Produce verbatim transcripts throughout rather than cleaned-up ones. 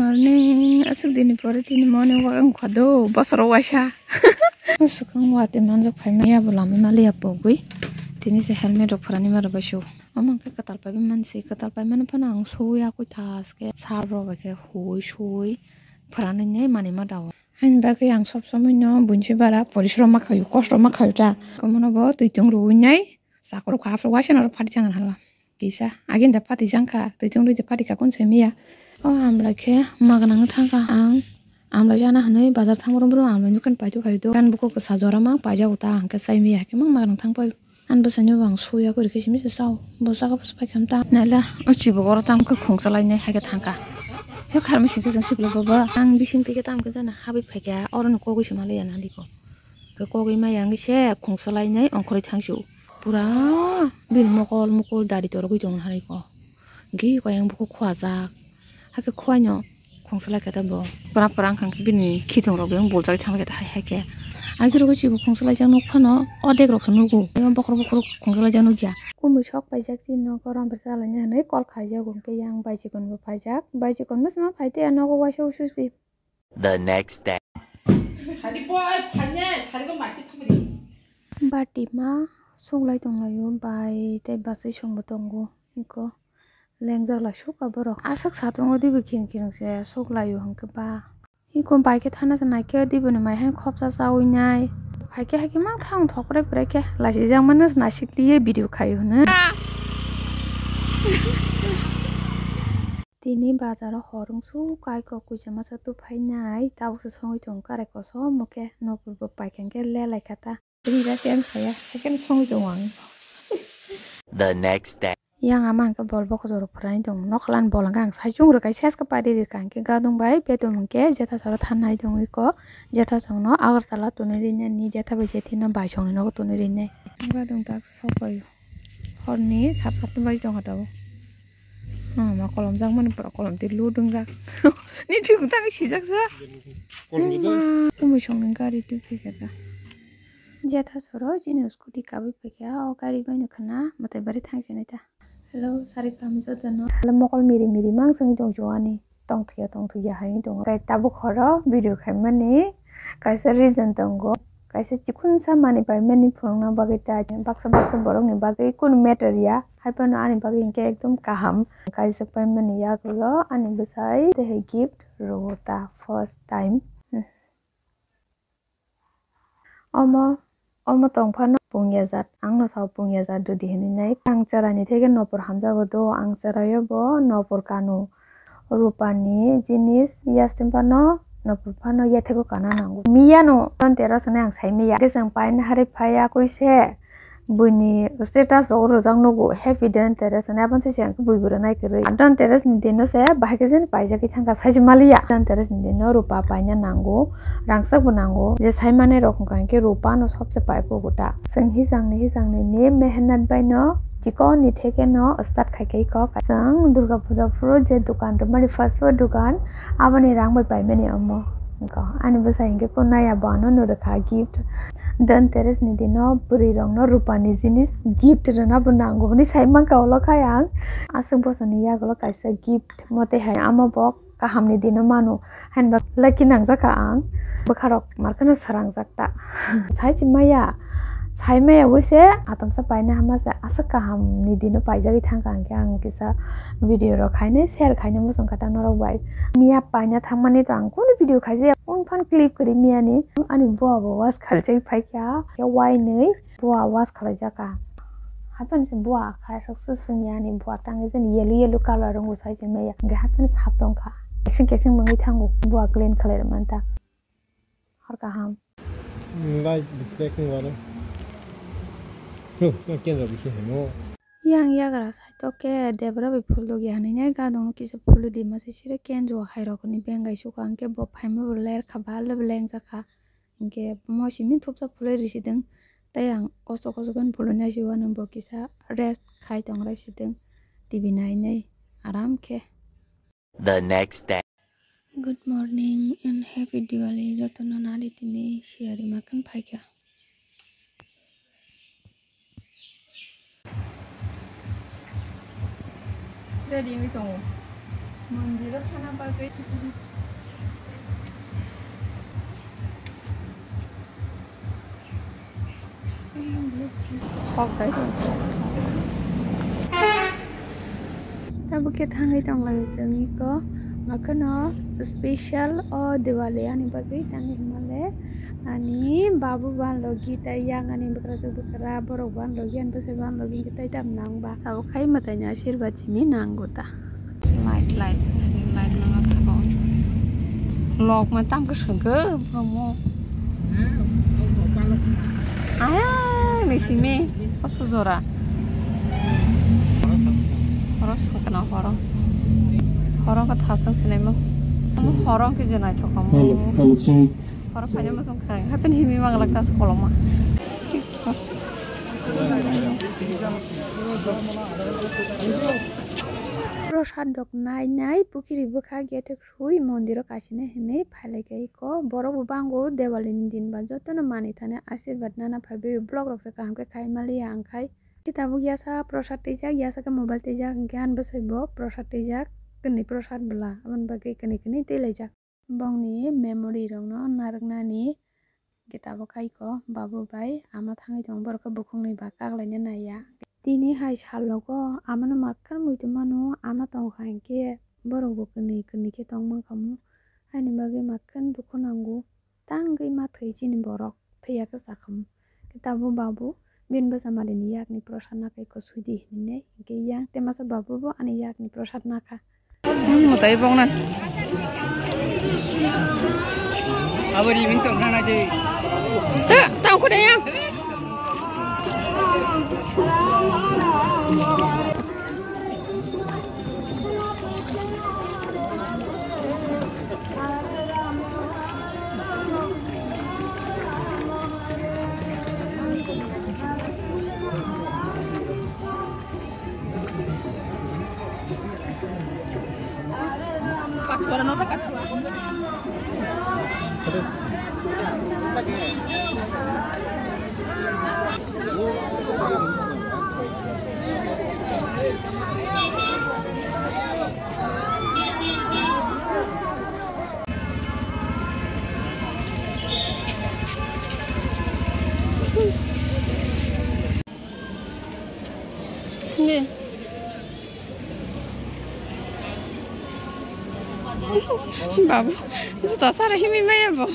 Morning, aswk dini pore tini morning walk wngkha do, bosoro waisa. Swkang watwi manjak phaima ya bo lamwi maliya pogwi. Tini se helmet rok pharani mara bai su. Omo hwnkhe kwtal paibai mansi, kwtal paimani phano ang suwi akwi thaske sar rok bai khe huwi suwi pharani nai manwi ma dao. Ani bagwi ang sob somoi no bunsi bara porisrom ma khaio, kosto ma khaio ta. Komono bo twi tong rwwi nai. Sakrok kha, aphuru waisa norok phati thang hala. Kisa, agini da phati jang kha, twi tong rwi da phati kha, kun semiya. O amlai khe magwnang thang kha ang. Amlai jana hwnwi bazar thang brum brum amlai nukhan paitu paitu. Kan buko kwsa jora mang paijak uta ang khe chai miya khe mang magwnang thang pai. An bwsai no bang suya kori khe simi se sao. Bo saka bwsa pai kham ta. Naila o chibo goro tam khe khungsa lai nai hai khe thang kha. Se kharmi singsa jang siklo baba. Ang bising tike tam khe jana habwi phai kha. Oro no kogwi se mali ya nandiko. Khe kogwi maya wngwi se khungsa lai nai ongkhorwi thang sio. Pura bini mokol mukol dari torogwi tong hai ko. Hwnkhe iko yang bukhuk khuajak. Hakhe khuaino khungsa lai khe ta bo. Pura pura wngkha khe bini khitung rok bebak buljak thang lai khe ta hai hai khe. Agirok chibo khungsa laijak nuk phano odek rok se nugo. Emo bokhorok bokhorok khungsa laijak nukya. Kumui sok paijak chini nogo rom bersa laina hinwi kol khaijago hwnkhe yang bai chikon bo paijak. Bai chikon bwsma phai tei nogo waisa ususi. The next day. Sari bo, ai, phaine, sari bo machi thamri. Bati ma songlai tonglaio, bai tei bachai songbo tongo. Iko lengjak lai suka borok. Aswk satungo dibo khin khin se soklaio hwnkhe ba. Iko bai khe thana se naikhe diboni mai hai khopsa chawi nai. Haikhe haikhe mang thang thokre pore khe laisijak mano naisik liye video khaio hwno. Tini bazaro hor wngsuk kai kok kuisa masa tubuphainai, tabukse songwi tongo karai kosom mokhe nopor bo paikha hwnkhe lelaikha ta. Tini da pen saya, haikhe songwi tongo ang. The next day. Yang ama hwnkhe bol bokhorok phrani tongo, nokholan bol hwnkhe ang saichung rwkha, seska pari rwkha hwnkhe gadung bai bedung hwnkhe jetha soro thanai tongwi ko, jetha songno Agartala tuni rinani, jetha bai jethi no bai songni nogo tuni rinai. Gadung tak sokoyo. Horni sar satta baji tongkha tabuk. Hmm, ma kolom jak mani pura kolom twi lut wngjak. Ni thik tang sijak sa. Kolom gida. Ma, kumui songni gari twi phikha ta. Jetha soro chini scooty kabui phikha, o gari bai no khna mwtai bari thang sinai ta. Hello, sari kaham jotono. Hello, mokol miri miri mang songwi tong chuani. Tongthokya tongthokya hai tongo. Tei tabuk horo video khaimani kaisa reason tongo. Kaisa chikunsa manwi paimani phunukna bagwi ta baksa baksa borokni bagwi kunu matter ya. Haiphano ani bagwi hinkhe ekdom kaham. Kaijak paimani yagulo ani bwsai tei hai gift rwo ta first time. Omo, omo tongphano pungya jat, ang no sao pungya jat dudi hinwi nai. Ang chwraini theke nopor hamjago do, ang chwraio bo nopor kanu. Rupani jinis yastim phano nopor phano yathego kana nango. Miyano Dhanteras hinwi ang sai miya. Hwnkhe chwng paina hari phaiya koi se buini status rok rwjak nugo Happy Dhanteras hinwi, aboni sese ang bui bwrwi nai kwrwi. Dhanteras ni dino se bahai khe jani paijagwi thangkha saiji maliya. Dhanteras ni dino rupa paina nango. Rangchak bo nango, je sai manai rok wngkha hinkhe rupa no sobse pai kugo ta. Chwng hijang ni hijang ni ni mehnat bai no chikon ni theke no start khai khai kok. Chwng Durga Puja phuru je dukan rwmani fast food dukan aboni rang bai paimani omo. Wngkha ani bwsai hinkhe kunaya bo ano nurwkha gift. Dhanteras ni dino bwrwi rok no rupa ni jinis gift rwna bo nango hinwi sai mankha ulo khai ang. Aswk bosor ni yagulo kaisa gift mote hai amo bo kaham ni dino manu. Hainba lucky nangjakha ang. Bwkharok markheno srangjak ta. Sai se maya, sai maya wi se atomsa paina hama se aswk kaham ni dino paijagwi thangkha hwnkhe ang kisa video rok khainai share khainai muchungkha ta norok bai. Miya paina thangmani to ang kunu video khaijaya, phone phan clip kwrwi miyani. Ani bua bo wash khaijagwi phaikha, khe wainwi. Bua wash khlaijak kha. Haphano se bua kha, sak se sengya ani bua tangwi jani yellow yellow colour wngwi sai se maya. Hwnkhe haphano sap tong kha. Keseng keseng wngwi thango, bua clean khlai rwmani ta. Hor kaham. Light reflect wngmano. Huh, no, kendra bisi hemo. Yang yagra side o khe debra bai phul dogya hinwi nai gadang no kisa phulwi di masa sire kenjo hai rok ni bengai suka hwnkhe bo phaima bo ler kha, bhal le lengjak kha. Hwnkhe mo simi thupsa phulwi risidwng, tei ang kosto kosto khe phulwi naisi uanw bo kisa rest khai tong raisidwng, T V nai nai aram khe. The next day. Good morning and happy Diwali, jotono nari tini siyari makan phaikha. Ready wngwi tongo. Mondiro thana bagwi. Hok dai tong. Tabuk khe thangwi tong lai chwng iko. Makhano special o Diwali ani bagwi tangwi hwnmale ani babu ban logi tei yang ani bwkrajwk bwkra borok ban logi ani bwsai ban logi hwnkhe tei tam nang ba. Tabuk khai mwtaini asirwad simi nango ta. Light, light, light nang aswk o. Lok ma tang kwswk khe borok mo. Ayang ni simi oso jora. Horo sakana horo. Horo ka thasang sinai mo. Horo ke je naithok mo. Hello, hello, check. Horo phai mo song khang. Happen himi mang lak tas koloma. Prosad dok nai nai pukiri bwkha gate sui mondiro kaisine hinwi phailai kha iko. Borok bo bango Diwali ni din ba jotono manwi thani asirwad nana phaibai vlog rok se kaham khe khai maliya ang khai. Tabuk yasa prosad twijak, yasa khe mobile twijak, hwnkhe ani bwsai bo prosad twijak, kwnwi prosad bwla, aboni bagwi kwnwi kwnwi twilaijak. Bongni memory rokno narwknani. Hwnkhe tabuk khaiko babu bai ama thangwi tongo, borok khe bukhukni ba kaklaina naiya. Tini hai salogo amano matkhan muitu mano, ama tongkha hinkhe borok bo kwnwi kwnwi khe tongmankhamu, haini bagwi matkhan dukhu nango. Tangwi ma thwi chini borok thwiya khe sakhamu. Tabuk babu bini bwsa madini yakni prosad nakhai kwsui di hinwi hinkhe yang tei masa babu bo ani yakni prosad nakha. Mwtai bongnan. Abo riming tongkhna nai di. Ta, ta, uko dayang. Babu, juta sara himi maya bo.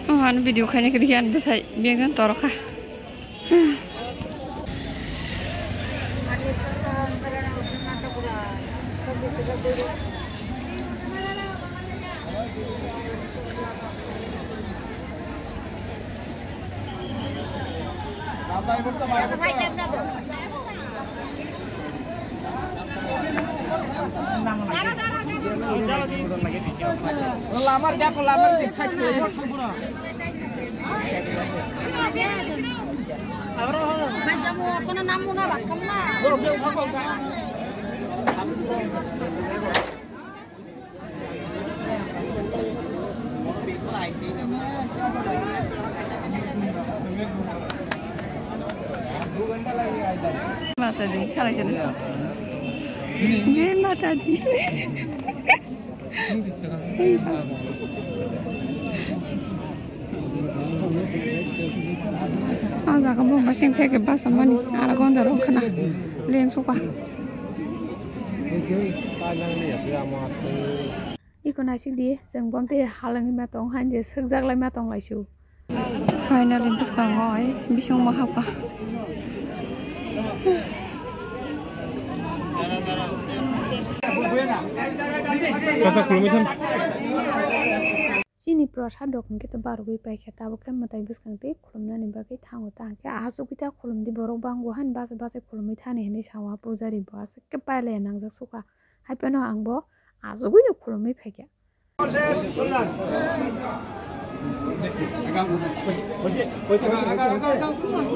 Oh, ano video khaina kiri kiyan bwsai biyang jan toro kha. Lamar, দেখো, lamar, side করে। Baca mo, kono namu na, bakam na. Mata di, kala kala. Jai Mata di. O jaga bo masing theke basa mani, ara gonda rok khna leng suka. Iko naisik di, chwng bomte halangwi ma tong, hain je swkjak lai ma tong lai su. Finally bwskango oi bisingma hapkha. Kata khulumwi thang. Chini prosad rok hwnkhe to barogwi paikha, tabuk khe mwtai bwskang tei khulumnani bagwi thango, ta hwnkhe asugwi ta khulumdi borok bango, hain bachai bachai khulumwi thani hinwi sao a pujari bo, aswk khe pailaiya nangjak sukha, hai phano ang bo asugwino khulumwi phaikha.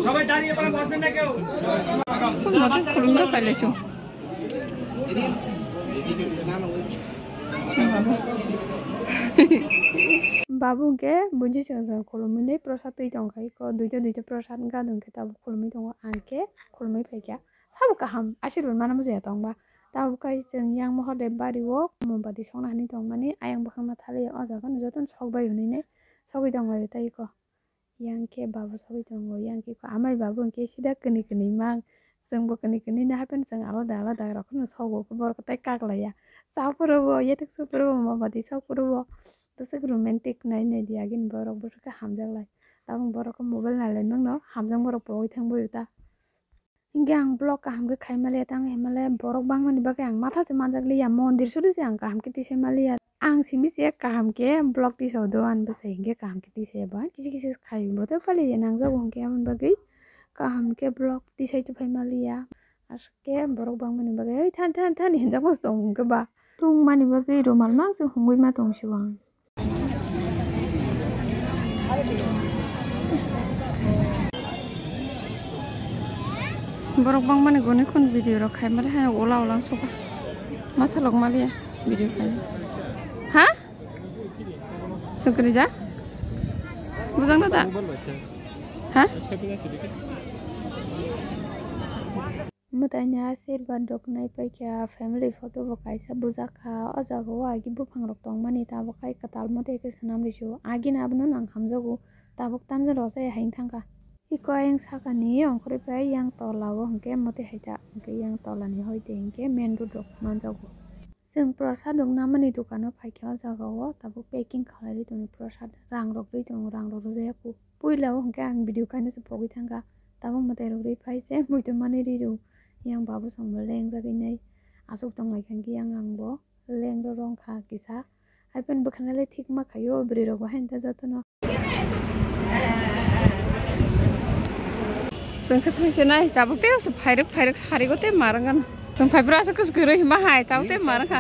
সবাই দাঁড়িয়ে পড়ে বসবেন না কেউ। Khulumna pailaisu. Babu hwnkhe bunsi chwng chwng khulumwi nai prosad twi tong kha iko, duita duita prosad gadung khe tabuk khulumwi tongo, ang khe khulumwi phaikha. Sabo kaham asirwad mana bujaya tongba. Tabuk kai chwng yang Mahadev bari o mombati songna hinwi tongmani, ayang bwkhakno thali o jaga no jotono sok bai hwnwi nai sogwi tong lai tei iko. Yang khe babu sogwi tongo, yang khe ko amai babu hwnkhe sida kwnwi kwnwi mang. Chwngbo kwnwi kwnwi no hapheno chwng alada alada rokhno sogo, borok tei kak laiya. Cha phuru bo, yathek su phuru bo, mombati sok phuru bo. Bwswk romantic nai nai di agini borok, bwswk khe hamjak lai. Tabuk borok khe mobile nai lai mangno, hamjak borok pogwi thang boyo ta. Hinkhe ang vlog kaham khe khai maliya, tang hai maliya, borok bangmani bagwi ang matha se manjak liya, mondir suri se ang kaham khe tisai maliya. Ang simi se kaham khe vlog tisao do, ani bwsai hinkhe kaham khe tisai ya ba, kisi kisi khai bo tei pali ya nangjago hinkhe, aboni bagwi kaham khe vlog tisai tongphai maliya. Aswk khe borok bangmani bagwi, "Oi, thani, thani, thani," hinjakma se tongo hinkhe ba. Tongmani bagwi rumal mang se hungwi ma tong sio ang. Borok bangmani goni khun video rok khai mali hai ola ola wngsugo. Matha lok maliya video khai. Ha? Sukri ja? Bujang na da? Ha? Mwtaini asirwad rok nai paikha, family photo bo kaisa bujak kha. O jaga o agi buphang rok tongmani, tabuk hai kwtal mote khe swnam rw sio. Agini abono nang hamjago, tabuk tamjani rw chaya hai wng thang kha. Iko ayang sakani ongkhorwi pai, yang tola o hinkhe mote hai ta, hinkhe yang tola ni hoi de hinkhe main road rok manjago. Chwng prosad rok namani dukano phaikha o jaga o, tabuk packing khlai rwi tongo prosad, rang rok rwi tongo, rang rok rwjaya kho. Puila o hinkhe ang video khaina se pogwi thangkha. Tabuk mwtai rok rwi phai se muitu mani ri rw. Yang babu song bo lengjagwi nai. Aswk tong lai kha hinkhe yang ang bo leng rw rw wng kha kisa. Hai phano bwkha nai le thik ma khaio bwrwi rok bo haino ta jotono. Chwng khe thang se nai tabuk tei se phairwk phairwk sari go tei ma rwngkha. Chwng phai bwrwi aswk kwswk kwrwi hima hai tabuk tei ma rwngkha.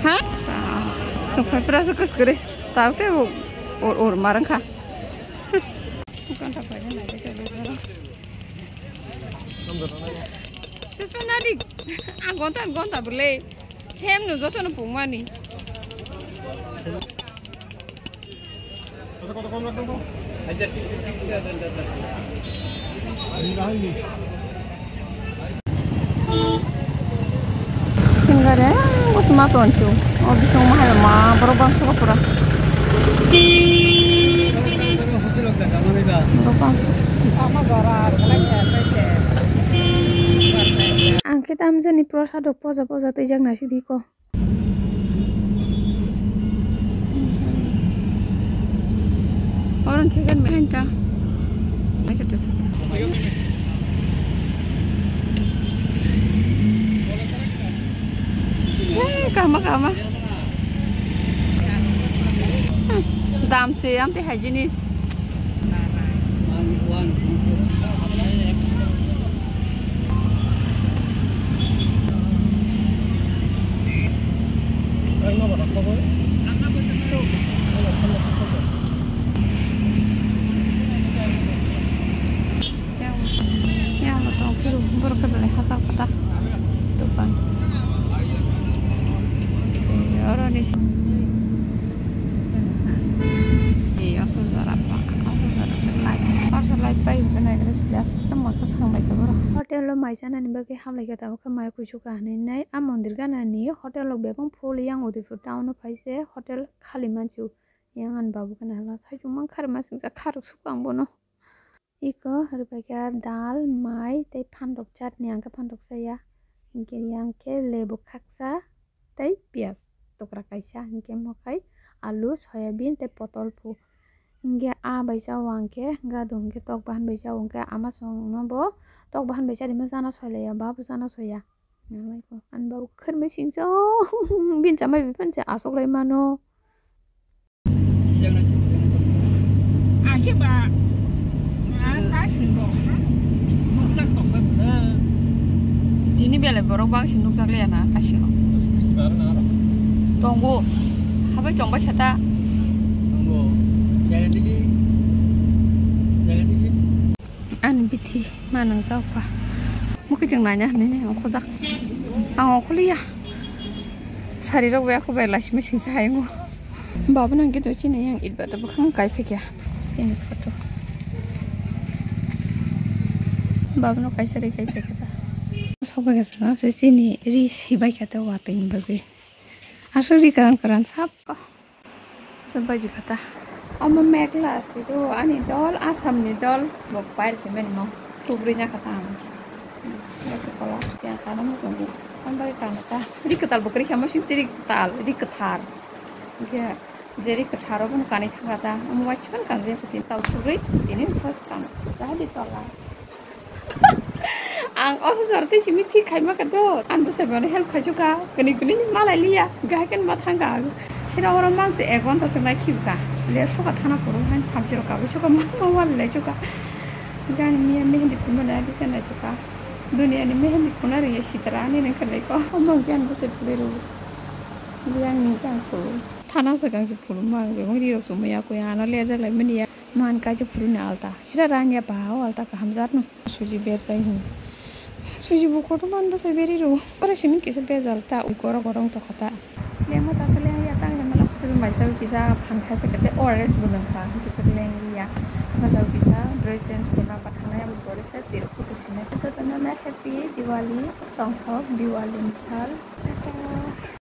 Ha? Sokphai pura se kus kuri. Tau te ur, ur marang kha. Sepe nadi. A gonta, gonta bole. Sem no joto no pungmani. Singare, bosma tonsu. O bising mahal ma, borok bangsa pura. Borok bangsa. Ang khe tamjani prosad rok poja poja twijak naisik di ko. Oron theken me anta. Mai kata. Eh, kama, kama. Hmm, dam se am te hai jinis. Yang, yang tong phiru borok khe belai hachal kata dokan. Eh, oro ni si-, eh, oso jora pa, oso jora pa light, oso light pai hwnkhe nai gra sida aswk tamo kwchang bai khe borok. Hotel o mai chanani bagwi hamlai khe tabuk khe mai kuchuk ka hinwi nai. A mondir ganani hotel rok bebak full, yang Udaipur town o phai se hotel khali mansu. Yang ani babu gana hala saichung mang kharma singsa kharuk suk ang bono. Iko rwbaikha dal, mai tei phantok chatni, ang khe phantok chaya. Hinkhe yang khe lebu khaksa tei piyaj tokra kaisa, hinkhe mokhai alu, soyabin tei potol phu. Hinkhe aa bai chao ang khe, gado hinkhe tok bahan bai chao, hinkhe ama songno bo tok bahan bai charima chana soilaiya, babu chana soya. Ani babu kharmai singsa, bini chamai bai phano se asoklai mano. Akhe ba, ah, kasing rok, nukjak tongbai bwle. Tini belai borok bangsi nukjak liya na kasing rok. Tongo, habai tongbai khe ta. Ani bithi manang jokba. Mukhe chwng naina hinwi nai ongkhojak. Ang ongkholiya. Sari rok bai ako bai laisima singsa hai wngo. Baba nang khe to chini yang itba to bwkhang kai phikya. Chini photo. Baba no kaisa ri kai phikya ta. Sok bai kha chini ri sibai kha ta watwi ni bagwi. Aswk ri karan karan sap. Aswk baji kha ta. Omo Meghla ase do ani dol, Assam ni dol. Bo pair khe mani mo. Sugri nya kha ta ang. Yak kola. Ya kana mo songo. Ang bai kana ta. Ri kwtal bo kwrwi kha mo sim si ri kwtal, ri kwthar. Hwnkhe je ri kwthar obo no kanwi thang kha ta. Omo waisa phano kanjak kha tini. Tal sugri tini first kana. Jadi tola. Ang o sosor twi simi thik khaima kha do. Ang bwsai bono help khaisu kha. Kwnwi kwnwi ni malai liya. Gahai khe ma thang kha ang. Sira oro mang se ek ghonta se nai khibi kha. Le suka thana phuru han thamchi rok kabui suka ma ma wal lai suka. Gani miya mehendi phunma da di kan lai suka. Duniya ni mehendi phuna ri sitra ani nang khalai ko. Mang khe ang bwsai phulai ro. Yang ni khe ang phuru. Thana se kang se phuru mang bebak ri rok sumui ya ko ya ano le ja lai mani ya. Man kaisa phuru ni alta. Sira rang ya ba o alta kaham jat no. Suji berjai hin. Suji bo kotor man bwsai beri ro. Ora simin kisa bejal ta, ui korok korok tokha ta. Lengma ta se leng ya tang lengma la photo bai sa kisa phan khai pekete O R S bo nang kha kisa leng ya. Ba kisa dress change kema ba thang ya bo dress se tir photo sine kisa ta na happy Diwali tong thok Diwali ni sal.